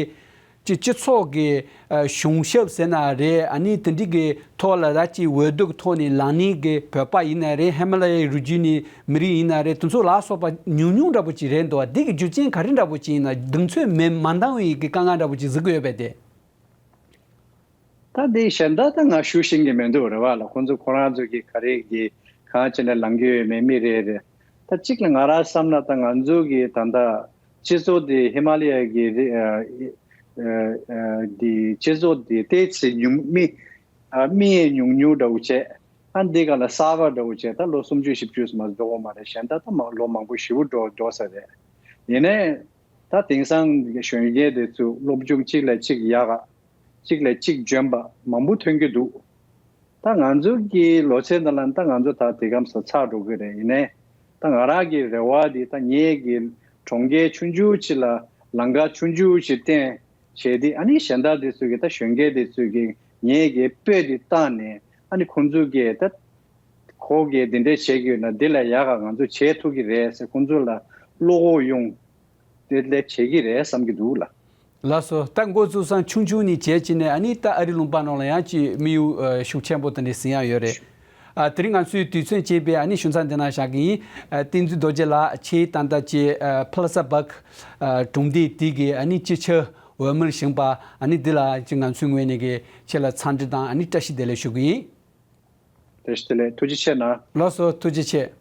ཅི་སྤྱི་ཚོགས་ཀྱི་ཨ་གཞུང་ཞབས་ཟེར་ན་རེད། ཨ་ནི་དེ་འདྲའི་གི་ཐོག་ལ་ད་ཅི་འོས་བསྡུ་གི་ཐོག་ནས་ལངས་ནས་གི་བོད་པ་ཡིན་ན་རེད། ཧི་མ་ལ་ཡའི་རི་རྒྱུད་ནས་མི་རིགས་ཡིན་ན་རེད། དེ་ཚོ་ལ་སོགས་པ་ཉུང་ཉུང་འདྲ་པོ་ཅིག་རེད་འདུག་བ། འདི་གི་རྒྱུ་རྐྱེན་ག་རེ་འདྲ་པོ་ཅིག་ཡིན་ན་གདེང་ཚོད་མེད་མ་འདང་བའི་གི་དཀའ་ངལ་འདྲ་པོ་ཅིག་གཟིགས་ཀྱི་ཡོད་པས་ཏེ། ད་དེ་གཞན་དག་ད་ང་ཞུ་ཤེས་ཀྱི་མི་འདུག་རེད་བ་ལ། ཁོང་ཚོ་ཁོ་རང་ཚོ་གི་ག་རེ་གི་གང་བྱས་ནས་ལངས་ཀྱི་ཡོད་མེད་མི་རེ་རེ། ད་གཅིག་ལ་ང་རང་བསམ་ན་ད་ང་ཚོ་གི་ད་ལྟ་སྤྱི་ཚོགས་དེ་ཧི་མ་ལ་ཡ་གི་རི་ཨ་ཨ་ཨ་དེ་སྤྱི་ཚོགས་དེ་ཏོག་ཙམ་ཉུང་མི་ཨ་མི་ཡང་ཉུང་ཉུང་འདྲ་བོ་བྱས། ཨ་འདི་ག་ལ་གསར་པ་འདྲ་བོ་བྱས། ད་ལོ་སུམ་ཅུ་བཞི་བཅུ་ཙམ་མ་འགྲོ་གི་མ་རེད། གཞན་ད་ད་མ་ལོ་མང་པོ་ཞེ་པོ་འགྲོ་འགྲོ་ས་རེད། ཡིན་ནའི་ད་དེང་སང་གཞོན་སྐྱེས་དེ་ཚོ་སློབ་སྦྱོང་གཅིག་ལས་གཅིག་ཡག་ག་གཅིག་ལས་གཅིག་འཇོན་པ་མང་པོ་ཐོན་གྱི་འདུག་ད་ང་ཚོ་གི་ལོ་ཚད་ནང་ལ་ད་ང་ཚོ་ད་དེ་གམ་ས་ཚར་འགྲོ་གི་རེད། ཡིན་ནའི་ད་ང་རང་གི་རེ་བ་འདི་ད་ངེད་ཀྱི་གྲོང་ཁྱེར་ཆུང་ཆུང་ཅིག་ལ་ལམ་ཁ་ཆུང་ཆུང་ཅིག་བསྟན་བྱས་ཏེ། ཨ་ནི་གཞན་དག་དེ་ཚོ་གི་ད་གཞོན་སྐྱེས་དེ་ཚོ་གི་ངེད་ཀྱི་སྤོས་འདི་བཏང་ནས། ཨ་ནི་ཁོང་ཚོ་གི་ད་ཁོ་གི་འདི་འདྲས་བྱེད་ཀྱི་ཡོད་ན་འདི་ལས་ཡག་ག་ང་ཚོ་བྱེད་ཐུབ་ཀྱི་རེད་ཟེར་ཁོང་ཚོ་ལ་བློ་ཁོག་ཡོང་དེ་ལས་བྱེད་ཀྱི་རེད་བསམ་གྱི་འདུག་ལ། ལགས་སོ། ད་འགོ་བཙུགས་སང་ཆུང་ཆུང་ནས་བྱས་བྱས་ནས། ཨ་ནི་ད་ཨ་རི་ལུང་པ་ནང་ལ་ཡང་ཅིག་དམིགས་ཡུལ་ཨ་ཤུགས་ཆེན་པོ་དེ་འདྲ་ཟིན་ཡག་ཡོད་རེད། ཨ་དེ་རིང་ང་ཚོའི་དུས་ཚོད་སྤྱད་པའི་ཨ་ནི་ཞུ་མཚམས་འདི་ན་བཞག་གི་ཡིན། ཨ་བསྟན་འཛིན་རྡོ་རྗེ་ལགས་ཆེས་ད་ལྟ་ཅིག་ཨ་ཕ་ལ་ས་བག་ཨ་གྲོང་སྡེ་དེ་གི་ཨ་ནི་སྤྱི་ཁྱབ་འོས་མིར་བཞེངས་པ། ཨ་ནི་འདི་ལ་ཅིག་ང་ཚོའི་ངོས་ནས་གི་ཁྱེད་ལ་འཚམས་འདྲི་དང་ཨ་ནི་བཀྲ་ཤིས་བདེ་ལེགས་ཞུ་གི་ཡིན། བཀྲ་ཤིས་བདེ་ལེགས། ཐུགས་རྗེ་ཆེ་གནང་། ལགས་སོ། ཐུགས་རྗེ་ཆེ།